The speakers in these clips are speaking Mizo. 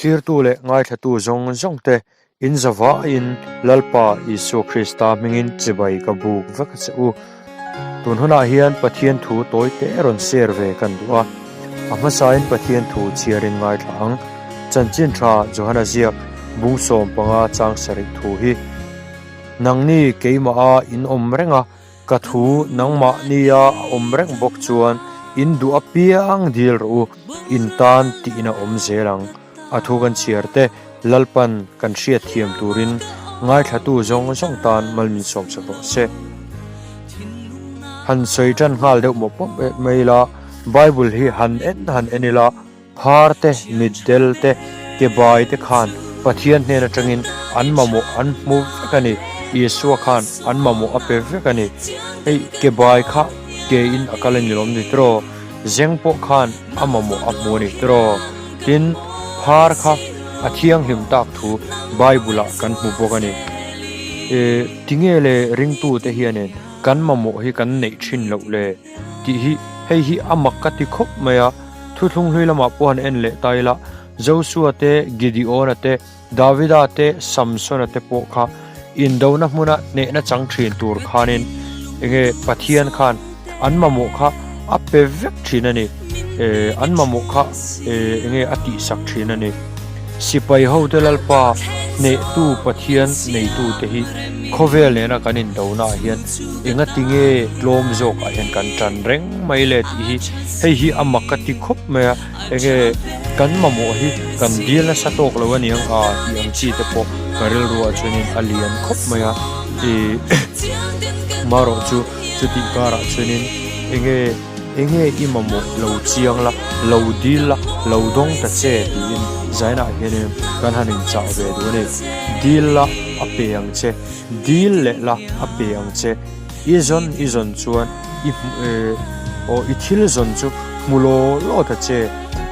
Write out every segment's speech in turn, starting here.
Thlirtu leh ngaithlatu zawng zawng te in zavaiin Lalpa Isua Krista hmingin chibai ka buk vek a che u. Tun hunah hian Pathian thu tawi te rawn share ve kan duh a. A hmasain Pathian thu chhiarin ngaithla ang. Chanchin tha Johana ziak bung 15 chang sarih thu hi Nangni keimaha in awm reng a, Ka thu nangmahnia a awm reng bawk chuan in duh apiang dil rawh u, in tan tiin a awm zel ang. A thu kan chhiar te Lalpan kan hriat thiam turin ngaithlatu zawng zawng tan mal min sawm sak rawh se. Han sawi tan nghal deuh mawp mawp mai ila, Bible hi han en han en ila, Phar te, mitdel te, kebai te khan Pathian hnen atangin an mamawh an hmu vek a ni. Isua khan an mamawh a pe vek a ni. Hei kebai kha ke in a kal a ni lawm ni tiraw? Zeng pawh khan a mamawh a hmu a ni tiraw? Tin, phar kha a thianghlim tak thu Bible ah kan hmu bawk a ni. E, tinge le ringtute hianin kan mamawh hi kan neih thin loh le? Tih hi hei hi a mak ka ti khawp mai a. Thuthlung hlui lamah pawh han en leh ta ila, Josua te, Gideona te, Davida te, Samsona te pawh kha indona hmuna hnehna chang thin tur khanin enge Pathian khan an mamawh kha a pe vek thin a ni. An mamawh kha enge a tihsak thin a ni. Sipai hote Lalpa hnehtu Pathian neitute hi khawvel nena kan indonaah hian enga tinge tlawm zawkah hian kan tan reng mai le tih hi hei hi a mak ka ti khawp mai a, enge kan mamawh hi kan dil nasa tawk lo aniang a tih ang chi te pawh ka rilruah chuanin a lian khawp mai a, ih marawh chu chutih karah chuanin enge enge i mamawh lo chiang la lo dil la lo dawng ta che tiin zainah hianin kan han inchah ve duh a ni dil la a pe ang che. Dil leh la a pe ang che. I zawn i zawn chuan i hmu e aw i thil zawn chu hmu law law ta che.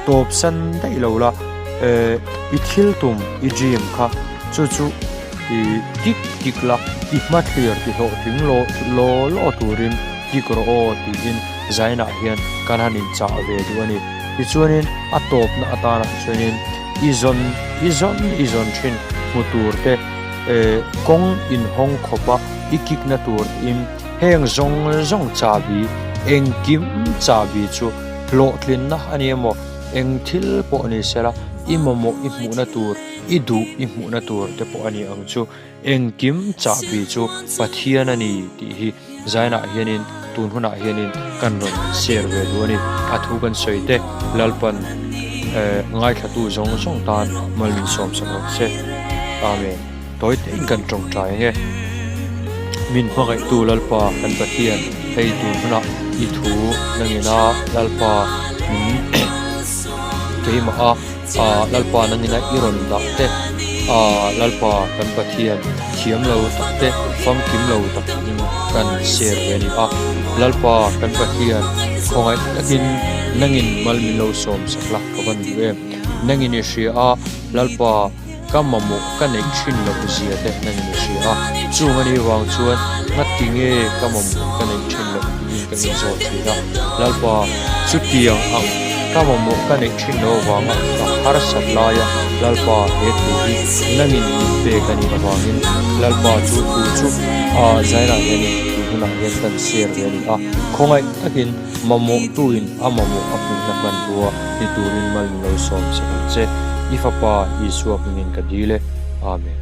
Tawp san daih lo la e i thil tum i dream kha chu chu i tik tik la i hma thlir ti hlawhtling law law law turin tik rawh aw tiin zainah hian kan han inchah ve duh a ni. Tichuanin a tawpna atanah chuanin i zawn i zawn i zawn thin hmu tur te. Kawng inhawng khawpa i kikna tur in heng zawng zawng chahbi, engkim chahbi chu hlawhtlinna a ni emaw, eng thil pawh ni sela i mamawh i hmuhna tur, i duh i hmuhna tur te pawh a ni ang chu. Engkim chahbi chu Pathian a ni tih hi zainah hianin tun hunah hianin kan rawn share ve duh a ni. A thu kan sawi te Lalpan ngaithlatu zawng zawng tan mal min sawm sak rawh se. Amen. Tawi tein kan tawngtai ang e. Min hmangaihtu Lalpa kan Pathian hei tun hunah i thu nangina Lalpa min keimah a. Lalpa nangina i rawn dah te, Lalpa kan Pathian thiam lo tak te, famkim lo tak in kan share ve a ni a. Lalpa kan Pathian khawngaih takin nangin mal min lo sawm sak la ka van duh em. Nangin i hria a, Lalpa ka mamawh ka neih thin loh zia te nangin i hria a. Chung a nih vang chuan ngati nge ka mamawh ka neih thin loh tiin ka inzawt thin a. Lalpa chutiang ang. Ka mamawh ka neih thin lo avanga ka harsat laia Lalpa he thu hi nangin min pek a nih avangin Lalpa chu thu chu a zainah hianin tun hunah hian kan share ve a ni a, khawngaih takin mamawhtuin a mamawh a hmuhna hmanrua ni turin mal min lo sawm sak ang che. I Fapa Isua hmingin ka dil e. Amen.